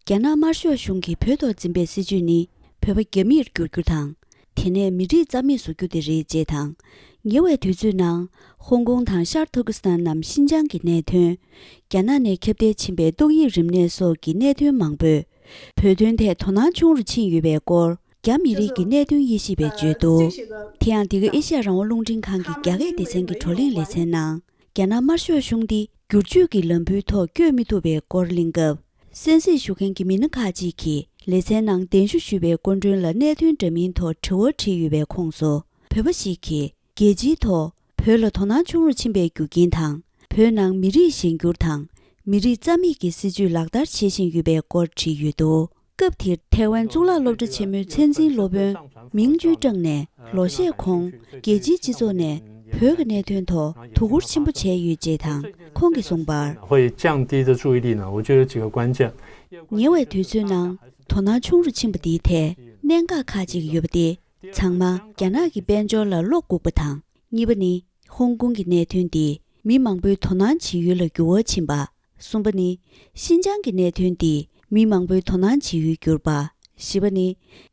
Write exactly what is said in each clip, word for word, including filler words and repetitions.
རྒྱ་ནག་དམར་ཤོག་གཞུང་གིས་བོད་ཐོག་འཛིན་པའི་སྲིད་བྱུས་ནི་བོད་པ་རྒྱ་མིར་བསྒྱུར་རྒྱུ་དང་། དེ་ནས་མི་རིགས་རྩ་མེད་བཟོ་རྒྱུ་དེ་རེད་ཅེས་དང་། ཉེ་བའི་དུས་ཚོད་ནང་ཧོང་ཀོང་དང་ཤར་ཏུར་ཀི་སི་ཐན་ནམ་ཤིན་ཅང་གི་གནད་དོན། རྒྱ་ནག་ནས་ཁྱབ་གདལ་ཕྱིན་པའི་ཏོག་དབྱིབས་རིམས་ནད་སོགས་ཀྱི་གནད་དོན་མང་པོས་བོད་དོན་ཐད་དོ་སྣང་ཆུང་རུ་ཕྱིན་ཡོད་པའི་སྐོར། རྒྱ་མི་རིགས་ཀྱི་གནད་དོན་དབྱེ་ཞིབ་པས་བརྗོད་འདུག་དེ་ཡང་འདི་ག་ཨེ་ཤ་ཡ་རང་དབང་རླུང་འཕྲིན་ཁང་གི་རྒྱ་སྐད་སྡེ་ཚན་གྱི་བགྲོ་གླེང་ལེ་ཚན་ནང་། རྒྱ་ནག་དམར་ཤོག་གཞུང་འདི་བསྒྱུར་བཅོས་ཀྱི་ལམ་བུའི་ཐོག་བསྐྱོད་མི་ཐུབ་པའི་སྐོར་གླེང་སྐབས། གསན་གཟིགས་ཞུ་མཁན་གྱི་མི་སྣ་ཁག་ཅིག་གིས་ལེ་ཚན་ནང་གདན་ཞུ་ཞུས་པའི་སྐུ་མགྲོན་ལ་གནད་དོན་འདྲ་མིན་ཐོག་དྲི་བ་དྲིས་ཡོད་པའི་ཁོངས་སུ། བོད་པ་ཞིག་གིས་རྒྱལ་སྤྱིའི་ཐོག་བོད་ལ་དོ་སྣང་ཆུང་རུ་ཕྱིན་པའི་རྒྱུ་རྐྱེན་དང་། བོད་ནང་མི་རིགས་གཞན་བསྒྱུར་དང་མི་རིགས་རྩ་མེད་ཀྱི་སྲིད་བྱུས་ལག་བསྟར་བྱེད་བཞིན་ཡོད་པའི་སྐོར་དྲིས་ཡོད་འདུག་སྐབས་དེར་ཐའེ་ཝན་གཙུག་ལག་སློབ་གྲྭ་ཆེན་མོའི་མཚན་འཛིན་སློབ་དཔོན་མིང་ཅུའི་ཀྲང་ནས་ལོ་ཤས་གོང་རྒྱལ་སྤྱིའི་སྤྱི་ཚོགས་ནས་བོད་ཀྱི་གནད་དོན་ཐོག་དོ་ཁུར་ཆེན་པོ་བྱས་ཡོད་ཅེས་དང་། ཁོང་གིས་གསུངས་པར། 会降低的注意力呢，我觉得有几个关键。 ཉེ་བའི་དུས་ཚོད་ནང་དོ་སྣང་ཆུང་རུ་ཕྱིན་པ་འདིའི་ཐད་གནད་འགག་ཁག་ཅིག་ཡོད་པ་སྟེ། ཚང་མ་རྒྱ་ནག་གི་དཔལ་འབྱོར་ལ་བློ་འགུག་པ་དང་། གཉིས་པ་ནི། ཧོང་ཀོང་གི་གནད་དོན་འདིས་མི་མང་པོའི་དོ་སྣང་བྱེད་ཡུལ་ལ་འགྱུར་བ་ཕྱིན་པ། གསུམ་པ་ནི། ཤིན་ཅང་གི་གནད་དོན་འདིས་མི་མང་པོའི་དོ་སྣང་བྱེད་ཡུལ་གྱུར་པ། བཞི་པ་ནི།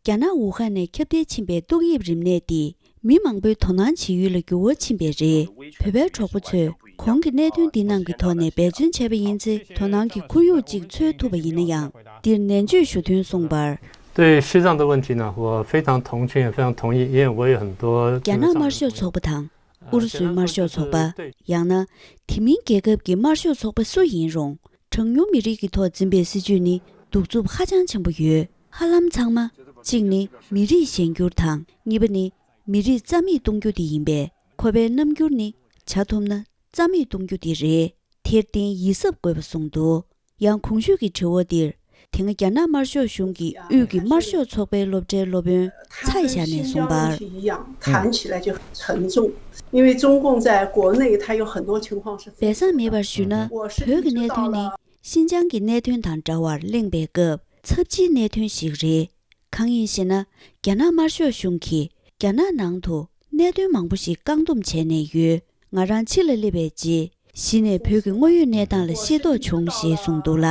རྒྱ་ནག་ཝུ་ཧན་ནས་ཁྱབ་གདལ་ཕྱིན་པའི་ཏོག་དབྱིབས་རིམས་ནད་འདིས་མི་མང་པོའི་དོ་སྣང་བྱེད་ཡུལ་ལ་འགྱུར་བ་ཕྱིན་པས་རེད། བོད་པའི་གྲོགས་པོ་ཚོས་གོང་གི་གནད་དོན་འདི་རྣམས་ཀྱི་ཐོག་ནས་འབད་བརྩོན་བྱས་པ་ཡིན་ཚེ། དོ་སྣང་གི་ཁོར་ཡུག་ཅིག་འཚོལ་ཐུབ་པ་ཡིན་ན་ཡང་། འདིར་ནན་བརྗོད་ཞུ་དོན་གསུངས་པར། 对西藏的问题呢，我非常同情，也非常同意，因为我有很多 རྒྱ་ནག་དམར་ཤོག་ཚོགས་པ་དང་། ཨུ་རུ་སུའི་དམར་ཤོག་ཚོགས་པ། ཡང་ན་དེ་མིན་རྒྱལ་ཁབ་ཀྱི་དམར་ཤོག་ཚོགས་པ་སུ་ཡིན་རུང་། གྲངས་ཉུང་མི་རིགས་ཀྱི་ཐོག་འཛིན་པའི་སྲིད་བྱུས་ནི་གདུག་རྩུབ་ཧ་ཅང་ཆེན་པོ་ཡོད། ཧ་ལམ་ཚང་མ། གཅིག་ནི་མི་རིགས་གཞན་བསྒྱུར་དང་། གཉིས་པ་ནི་མི་རིགས་རྩ་མེད་གཏོང་རྒྱུ་དེ་ཡིན་པས། ཁོ་པའི་རྣམ་འགྱུར་ནི་བྱ་ཐུབ་ན་རྩ་མེད་གཏོང་རྒྱུ་དེ་རེད། དེར་བརྟེན་ཡིད་གཟབ་དགོས་པ་གསུངས་འདུག་ཡང་གོང་ཞུས་ཀྱི་དྲི་བ་འདིར། དེ་སྔ་རྒྱ་ནག་དམར་ཤོག་གཞུང་གི་དབུས་ཀྱི་དམར་ཤོག་ཚོགས་པའི་སློབ་གྲྭའི་སློབ་དཔོན་ཚའེ་ཞ་ནས་གསུངས་པར། 谈起来就很沉重，因为中共在国内它有很多情况是 སྦས་གསང་མེད་པར་ཞུས་ན། བོད་ཀྱི་གནད་དོན་ནི་ཤིན་ཅང་གི་གནད་དོན་དང་འདྲ་བར་གླེང་པའི་སྐབས་ཚབས་ཆེའི་གནད་དོན་ཞིག་རེད། གང་ཡིན་ཞེ་ན། རྒྱ་ནག་དམར་ཤོག་གཞུང་གིས་རྒྱ་ནག་ནང་དུ་གནད་དོན་མང་པོ་ཞིག་བཀག་སྡོམ་བྱས་ནས་ཡོད། ང་རང་ཕྱི་ལ་སླེབས་པའི་རྗེས། གཞི་ནས་བོད་ཀྱི་དངོས་ཡོད་གནས་སྟངས་ལ་ཤེས་རྟོགས་བྱུང་ཞེས་གསུངས་འདུག་ལ།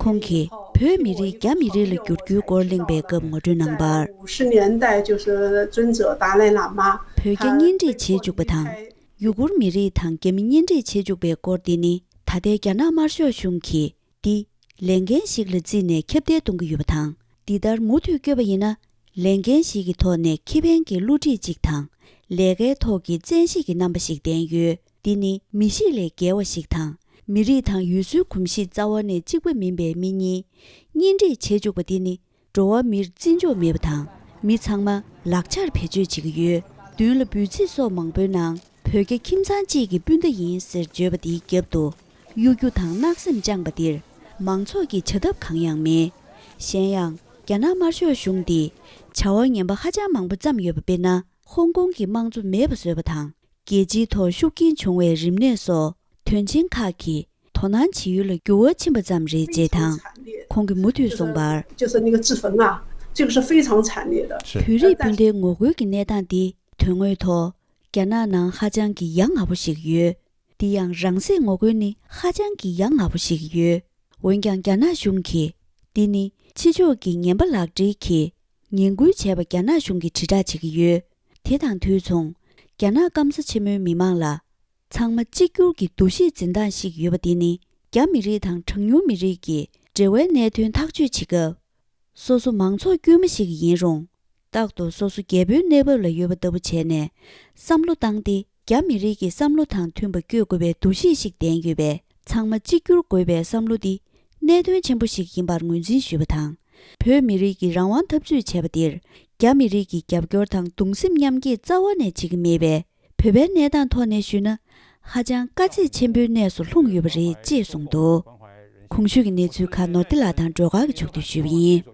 ཁོང་གིས་བོད་མི་རིགས་རྒྱ་མི་རིགས་ལ་བསྒྱུར་རྒྱུའི་སྐོར་གླེང་པའི་སྐབས་ངོ་སྤྲོད་གནང་བར། 五十年代就是尊者达赖喇嘛 བོད་རྒྱ་གཉེན་སྒྲིག་བྱེད་བཅུག་པ་དང་། ཡུ་གུར་མི་རིགས་དང་རྒྱ་མི་གཉེན་སྒྲིག་བྱེད་བཅུག་པའི་སྐོར་འདི་ནི། ད་ལྟའི་རྒྱ་ནག་དམར་ཤོག་གཞུང་གིས་འདི་ལས་འགན་ཞིག་ལ་བརྩིས་ནས་ཁྱབ་གདལ་གཏོང་གི་ཡོད་པ་དང་། འདི་ལྟར་མུ་མཐུད་བསྐྱོད་པ་ཡིན་ན། ལས་འགན་ཞིག་གི་ཐོག་ནས་ཁེ་ཕན་གྱི་བསླུ་བྲིད་ཅིག་དང་། ལས་ཀའི་ཐོག་གི་བཙན་ཤེད་ཀྱི་རྣམ་པ་ཞིག་ལྡན་ཡོད། འདི་ནི་མི་གཤིས་ལས་བརྒལ་བ་ཞིག་དང་། མི་རིགས་དང་ཡུལ་སྲོལ་གོམས་གཤིས་རྩ་བ་ནས་གཅིག་པ་མིན་པའི་མི་གཉིས་གཉེན་སྒྲིག་བྱེད་བཅུག་པ་འདི་ནི། འགྲོ་བ་མིར་བརྩི་འཇོག་མེད་པ་དང་། མི་ཚང་མ་ལག་ཆར་བེད་སྤྱོད་བྱེད་ཀྱི་ཡོད། མདུན་ལ་འབོད་ཚིག་སོགས་མང་པོའི་ནང་། བོད་རྒྱ་ཁྱིམ་ཚང་གཅིག་གི་སྤུན་ཟླ་ཡིན་ཟེར་བརྗོད་པ་དེའི་རྒྱབ་ཏུ། གཡོ་སྒྱུ་དང་བརྣག་སེམས་བཅངས་པ་འདིར། མང་ཚོགས་ཀྱིས་བྱ་ཐབས་གང་ཡང་མེད། གཞན་ཡང་། རྒྱ་ནག་དམར་ཤོག་གཞུང་འདིས་བྱ་བ་ངན་པ་ཧ་ཅང་མང་པོ་བརྩམས་ཡོད་པ་དཔེར་ན། ཧོང་ཀོང་གི་དམངས་གཙོ་མེད་པ་བཟོས་པ་དང་། རྒྱལ་སྤྱིའི་ཐོག་ཤུགས་རྐྱེན་བྱུང་བའི་རིམས་ནད་སོགས་དོན་ཆེན་ཁག་གིས་དོ་སྣང་བྱེད་ཡུལ་ལ་འགྱུར་བ་ཕྱིན་པ་ཙམ་རེད་ཅེས་དང་། ཁོང་གིས་མུ་མཐུད་གསུངས་པར། 就是那个自焚啊，这个是非常惨烈的。 是。 བོད་རིགས་སྤུན་ཟླའི་ངོ་རྒོལ་གྱི་གནས་སྟངས་འདི་དོན་དངོས་ཐོག་རྒྱ་ནག་ནང་ཧ་ཅང་གི་ཡ་ང་པོ་ཞིག་ཡོད། འདི་ཡང་རང་སྲེག་ངོ་རྒོལ་ནི་ཧ་ཅང་གི་ཡ་ང་པོ་ཞིག་ཡོད། འོན་ཀྱང་རྒྱ་ནག་གཞུང་གིས་འདི་ནི་ཕྱི་ཕྱོགས་ཀྱི་ངན་པ་ལག་སྦྲེལ་གྱིས་ངན་སྐུལ་བྱས་པ་རྒྱ་ནག་གཞུང་གིས་དྲིལ་བསྒྲགས་བྱེད་ཀྱི་ཡོད། དེ་དང་དུས་མཚུངས་རྒྱ་ནག་སྐམ་ས་ཆེན་མོའི་མི་མང་ལ། ཚང་མ་གཅིག་གྱུར་གྱི་འདུ་ཤེས་འཛིན་སྟངས་ཤིག་ཡོད་པ་འདི་ནི། རྒྱ་མི་རིགས་དང་གྲངས་ཉུང་མི་རིགས་ཀྱི་འབྲེལ་བའི་གནད་དོན་ཐག་གཅོད་བྱེད་སྐབས། སོ་སོ་མང་ཚོགས་དཀྱུས་མ་ཞིག་ཡིན་རུང་། རྟག་ཏུ་སོ་སོ་རྒྱལ་པོའི་གནས་བབ་ལ་ཡོད་པ་ལྟ་བུ་བྱས་ནས། བསམ་བློ་བཏང་སྟེ། རྒྱ་མི་རིགས་ཀྱི་བསམ་བློ་དང་མཐུན་པ་བསྐྱོད་དགོས་པའི་འདུ་ཤེས་ཤིག་ལྡན་ཡོད་པས། ཚང་མ་གཅིག་གྱུར་དགོས་པའི་བསམ་བློ་འདི་གནད་དོན་ཆེན་པོ་ཞིག་ཡིན་པར་ངོས་འཛིན་ཞུས་པ་དང་། བོད་མི་རིགས་ཀྱི་རང་དབང་འཐབ་རྩོད་བྱས་པ་འདིར། རྒྱ་མི་རིགས་ཀྱི་རྒྱབ་སྐྱོར་དང་གདུང་སེམས་མཉམ་སྐྱེད་རྩ་བ་ནས་བྱེད་ཀྱི་མེད་པས། བོད་པའི་གནས་སྟངས་ཐོག་ནས་ཞུས་ན། ཧ་ཅང་དཀའ་ཚེགས་ཆེན་པོའི་གནས་སུ་ལྷུང་ཡོད་པ་རེད་ཅེས་གསུངས་འདུག་གོང་ཞུས་ཀྱི་གནས་ཚུལ་ཁག་ནོར་བདེ་ལགས་དང་སྒྲོལ་དཀར་གྱིས་ཕྱོགས་བསྡུས་ཞུས་པ་ཡིན།